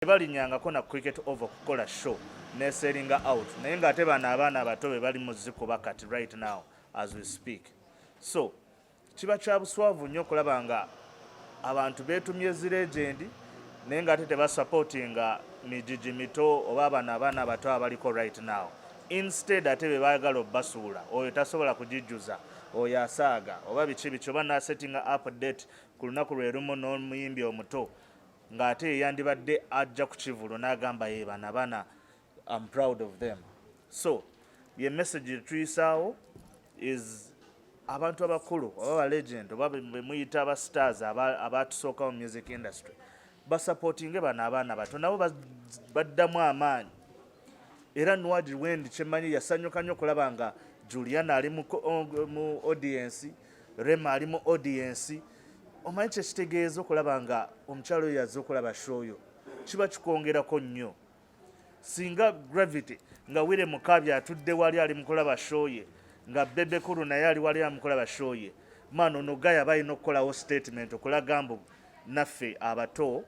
Tebalinyangako na Cricket Oval kukola show nesellinga out, naye ng'ate bano abaana abato be bali mu zikuba kati right now as we speak. So kiba kya buswavu nnyo okulaba nga abantu beetumye zi legend, naye ng'ate tebasupportinga mijiji mito oba bano abaana abato abaliko right now. Instead ate be baagala obbasuula, oyo tasobola kugijjuza, oyo asaaga oba biki biki, oba nasettinga up date ku lunaku lwe lumu n'omuyimbi omuto ng'ate ye yandibadde ajja ku kivulu n'agamba, "Ye bana bana, I'm proud of them." So ye message tuyisaawo is abantu abakulu oba ba legend oba be muyita aba stars abatusookawo mu music industry basupportinge bano abaana bato, nabo baddamu amaanyi. Era Nwagi Wendi kyemmanyi yasanyuka nnyo okulaba nga Juliana ali mu audience, Rema ali mu audience. Omanyi kyekitegeeza okulaba nga omukyalo oyo yazze okulaba show yo? Kiba kikwongerako nnyo. Singa Gravity nga Wire Mukabi atudde wali ali mukulaba show ye, nga Bebe Cool naye ali wali amukulaba show ye, maana ono gaya balina okukolawo statement okulaga mbu naffe abato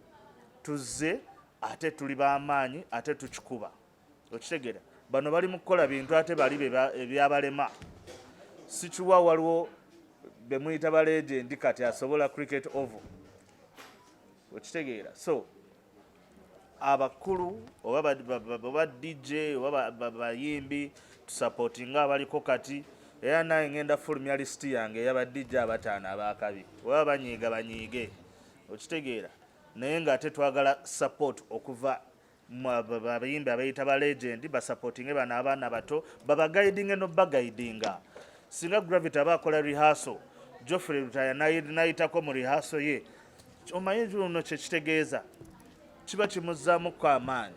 tuzze, ate tuli b'amaanyi, ate tukikuba. Okitegeera? Bano bali mu kukola bintu, ate bali ebyabalema. Sikiwa waliwo be muyita ba legend kati asobola Cricket Oval. Okitegeera? So abakulu oba DJ oba bayimbi, tusupportinga abaliko kati. Era naye ngenda fulumya lisiti yange eyaba DJ abataano abakabi, oba banyiiga banyiige. Okitegeera? Naye ng'ate twagala support okuva mu abayimbi abayita ba legend, basupportinge bano abaana bato, babaguidinge nobaguidinga. Singa Gravity aba akola rehearsal, Geoffrey Lutaya nayitako mu rehearsal ye, omanyi luno kyekitegeeza? Kiba kimuzzaamuko amaanyi.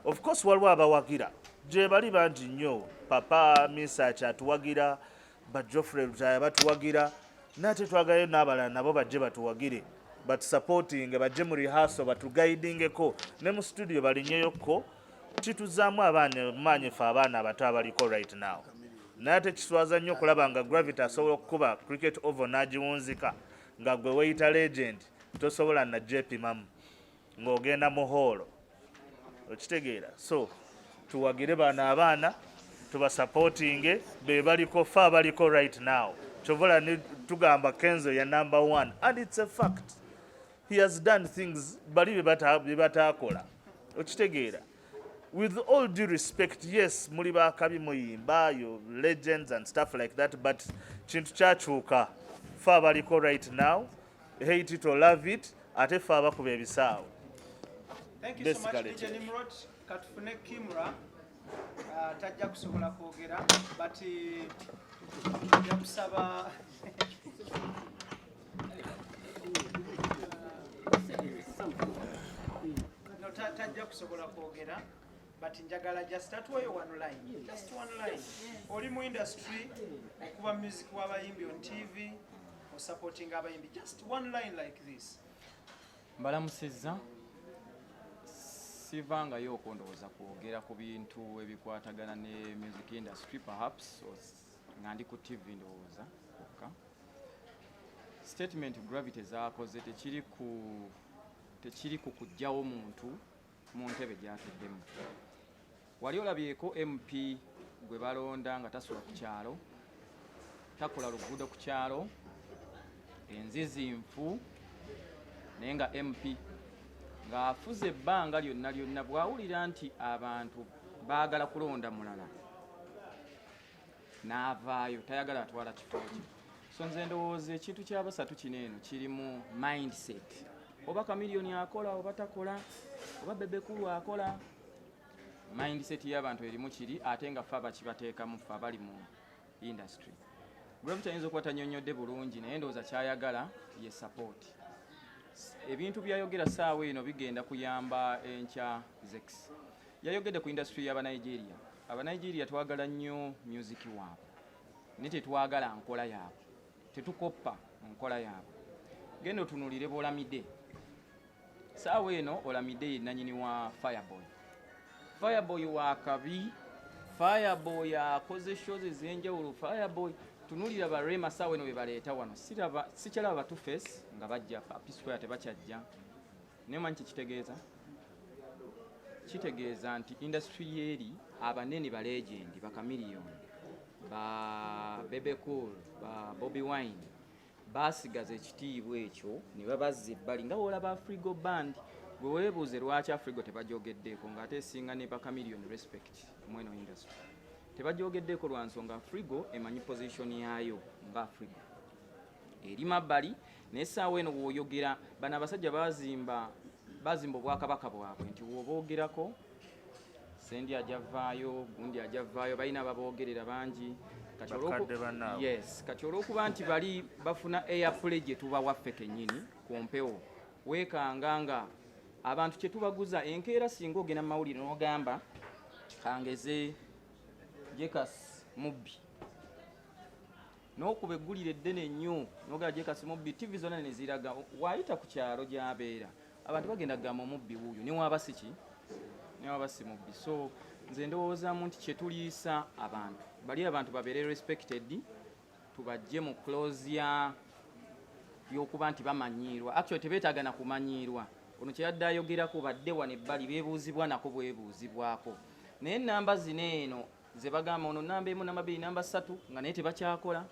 Of course waliwo abawagira, gye bali bangi nnyo. Papa Misach atuwagira, ba Geoffrey Lutaya batuwagira, naye twagalayo n'abalala nabo bajje batuwagire, batusupportinge, bajje mu rehearsal batuguidingeko, ne mu studio balinyeyokko. Kituzaamu abaana maanyi ffe abaana abato abaliko right now. Naye ate kiswaza nnyo okulaba nga Gravity asobola okukuba Cricket Oval n'agiwunzika, nga gwe weyita legend tosobola najjepimamu ng'ogenda mu hall. Okitegeera? So tuwagire bano abaana, tubasupportinge, be baliko, fe abaliko right now. Kyovola ne tugamba Kenzo ya number one, and it's a fact. He has done things bali bye bataakola. Okitegeera? With all due respect, yes, muli bakabi, muyimba, you legends and stuff like that, but kintu kyakyuka. Fe abaliko right now, hate it or love it, ate fe abakuba ebisaawe. Thank you so much, Basically, DJ Nimrod. Katufune Kimra. Tajja kusobola kwogera, but nja kusaba. No, tajja kusobola kwogera, but njagala just atuweyo one line, just one line. Oli mu industry, okuba music w'abayimbi on TV, osupporting abayimbi, just one line like this. Mbalamusizza. Sivangayo okundowooza kwogera ku bintu ebikwatagana ne music industry, perhaps nga ndi ku TV ndowooza kwokka. Statement Gravity zakoze tekiri ku kuggyawo muntu mu ntebe gy'atuddemu. Wali olabyeko MP gwe balonda nga tasula ku kyalo, takola luguudo ku kyalo, enzizi nfu, naye nga MP ng'afuze ebbanga lyonna lyonna, bw'awulira nti abantu baagala kulonda mulala n'avaayo, tayagala atwala kifo kye? So nze ndowooza ekintu kyabasatu kino eno kiri mu mindset, oba Chameleone akola oba takola, oba Bebe Cool akola, mindset y'abantu erimu kiri, ate nga fe abakibateekamu, ffe abali mu industry. Gravity ayinza okuba tanyonyodde bulungi, naye ndowooza kyayagala ye support. Ebintu byayogera saawa eno bigenda kuyamba enkya. Zex yayogedde ku industry y'Abanigeria. Abanigeria twagala nnyo music waabwe, naye tetwagala nkola yaabwe, tetukoppa nkola yaabwe. Genda otunulire b'Olamide saawa eno. Olamide ye nanyini wa Fireboy. Fireboy wa kabi, Fireboy akoze shows ez'enjawulo. Fireboy, tunulira ba Rema saawa eno bebaleeta wano. Sikyalaba ba Two Face nga bajja, P Square tebakyajja, naye manyi kyekitegeeza. Kitegeeza nti industry yeeri abanene, ba legend, ba Chameleone, ba Bebe Cool, ba Bobi Wine, basigaza ekitiibwa ekyo ne babazza ebbali. Nga woolaba Afrigo Band, gwe weebuuze lwaki Afrigo tebagyogeddeeko ng'ate esinga ne ba Chameleone respect mweno industry. Tebagyogeddeeko lwa nsonga Afrigo emanyi position yaayo nga Afrigo eri mabbali. Naye essaawa eno w'oyogera, bano abasajja bazimba obwakabaka bwabwe nti w'oboogerako, Sendi ajja vaayo, gundi ajja vaayo, balina ababoogerera bangi. Kati Bakadde bannaabwe. Yes, kati olw'okuba nti bali bafuna airplay gye tubawa ffe kennyini ku mpewo, weekanga nga abantu kye tubaguza enkeera. Singa ogenda mu mawulire n'ogamba, kangeze Jekas mubbi, n'okuba eggulire eddene ennyo n'ogamba Jekas mubbi, TV zonna ne ziraga, waayita ku kyalo gy'abeera, abantu bagenda kugamba omubbi wuuyo, newaba si ki, newaba si mubbi. So nze ndowoozaamu nti kyetuliisa abantu bali, abantu babeere respected, tubajje mu clause ya y'okuba nti bamanyiirwa. Actually tebeetaaga na kumanyiirwa. Ono kyeyadde ayogerako, badde wano ebbali beebuuzibwa nako bwebuuzibwako. Naye enamba zino eno ze bagamba, ono namba 1, namba 2, namba 3, nga naye tebakyakola.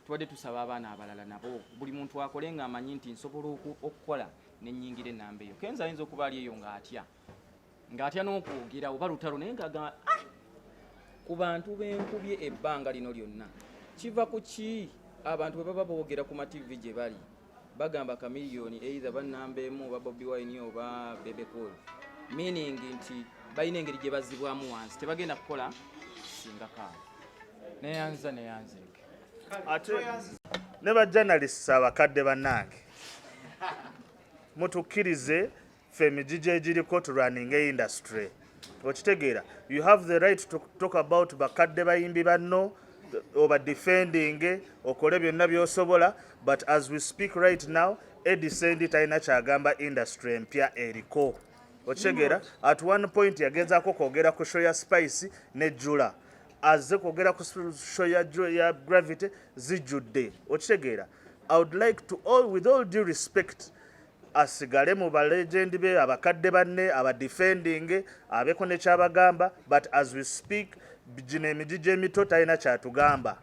Tubadde tusaba abaana abalala nabo, buli muntu akole ng'amanyi nti nsobola okukola nenyingira enamba eyo. Kenza ayinza okuba ali eyo ng'atya n'okwogera oba lutalo, naye ng'agamba, "Ah, ku bantu benkubye ebbanga lino lyonna, kiva ku ki?" Abantu bwe baba boogera ku mativi gye bali, bagamba Chameleone either banamba 1 oba Bobi Wine oba Bebe Cool, meaning nti balina engeri gye bazzibwamu wansi, tebagenda kukola singa kaawo. Neyanza, neyanzeeke. Ate ne ba journalists abakadde bannange, mutukkirize ffe emigigi egiriko tulwaninga industry. Okitegeera? You have the right to talk about bakadde bayimbi banno oba defending, okole byonna by'osobola, but as we speak right now, Eddie Sendi talina kyagamba industry empya eriko. Okitegeera? At one point yagezaako kwogera ku show ya Spice ne Jula, azze kwogera ku show ya Gravity, zijjudde. Okitegeera? I would like to all, with all due respect, asigale mu balegend be, abakadde banne, abadefending, abeko nekyabagamba, but as we speak, gino emigigi emito talina kyatugamba.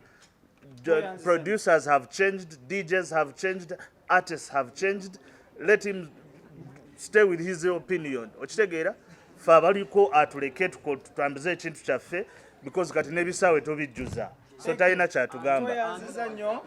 Producers have changed, DJs have changed, artists have changed. Let him stay with his opinion. Okitegeera? Fe abaliko atuleke tutambuze ekintu kyaffe, because kati n'ebisaawe tobijjuza, so talina kyatugamba. Tweyanziza nnyo.